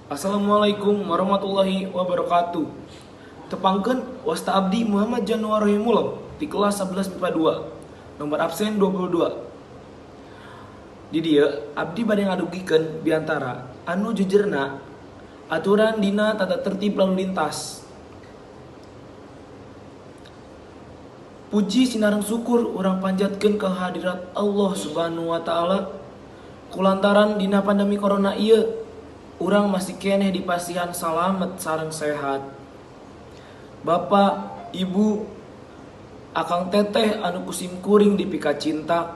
Assalamualaikum warahmatullahi wabarakatuh. Tepangkeun, wasta abdi Muhammad Januar Rahimullah di kelas 11 MIPA 2, nomor absen 22. Di dieu abdi bade ngadugikeun biantara anu jejerna aturan dina tata tertib lalu lintas. Puji sinareng syukur urang panjatkeun kehadirat Allah Subhanahu wa Taala, kulantaran dina pandemi corona ieu urang masih keneh dipasihan salamet sareng sehat. Bapak, Ibu, akang, teteh anu ku sim kuring dipika cinta.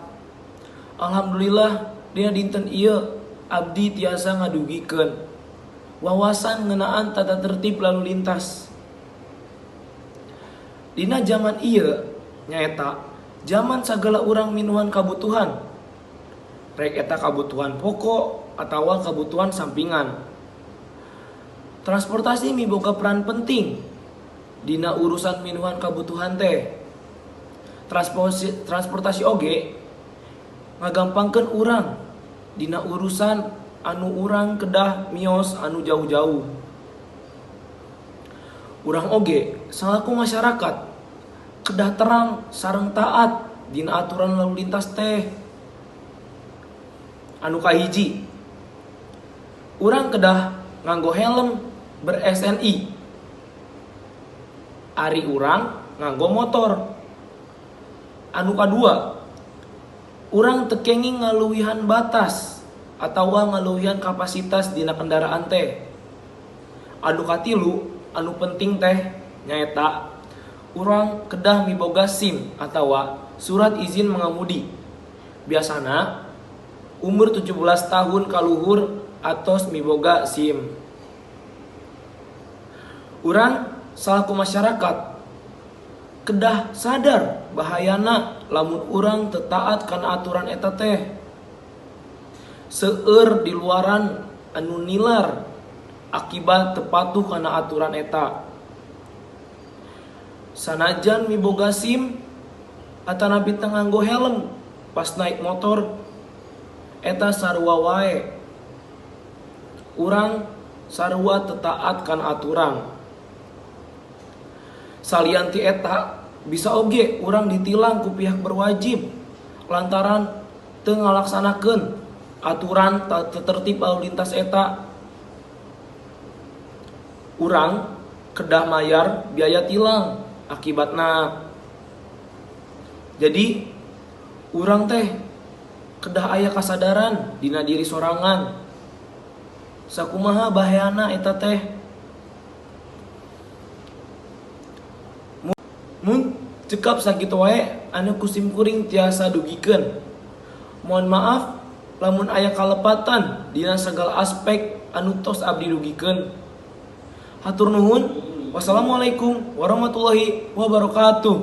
Alhamdulillah, dina dinten ieu abdi tiasa ngadugikeun wawasan ngeunaan tata tertib lalu lintas. Dina zaman ieu nyaeta zaman sagala urang minuhan kabutuhan, rek eta kabutuhan pokok atawa kabutuhan sampingan. Transportasi miboga peran penting dina urusan minuhan kabutuhan teh. Transportasi oge ngagampangkeun urang dina urusan anu urang kedah mios anu jauh-jauh. Urang oge salaku masyarakat kedah terang sareng taat dina aturan lalu lintas teh. Anu kahiji, urang kedah nganggo helm ber-SNI ari urang nganggo motor. Anu kadua, urang teu kenging ngaluwihan batas atawa ngaluwihan kapasitas dina kendaraan teh. Anu katilu, anu penting teh nyaeta urang kedah miboga SIM atawa surat izin mengemudi. Biasana umur 17 tahun kaluhur atos miboga SIM. Urang salaku masyarakat kedah sadar bahayana lamun urang teu taat kana aturan eta teh. Seueur di luaran anu nilar akibat teu patuh kana aturan eta. Sanajan miboga SIM atanapi teu nganggo helm pas naik motor, eta sarua wae. Urang sarua teu taat kana aturan. Salian ti eta, bisa oge urang ditilang ku pihak berwajib lantaran teu ngalaksanakeun aturan tata tertib lalu lintas eta. Urang kedah mayar biaya tilang akibatna. Jadi urang teh kedah aya kasadaran dina diri sorangan sakumaha bahayana eta teh. Mun cekap sakitu wae anu ku sim kuring tiasa dugikeun. Mohon maaf lamun aya kalepatan dina sagala aspek anu tos abdi dugikeun. Hatur nuhun. Wassalamualaikum warahmatullahi wabarakatuh.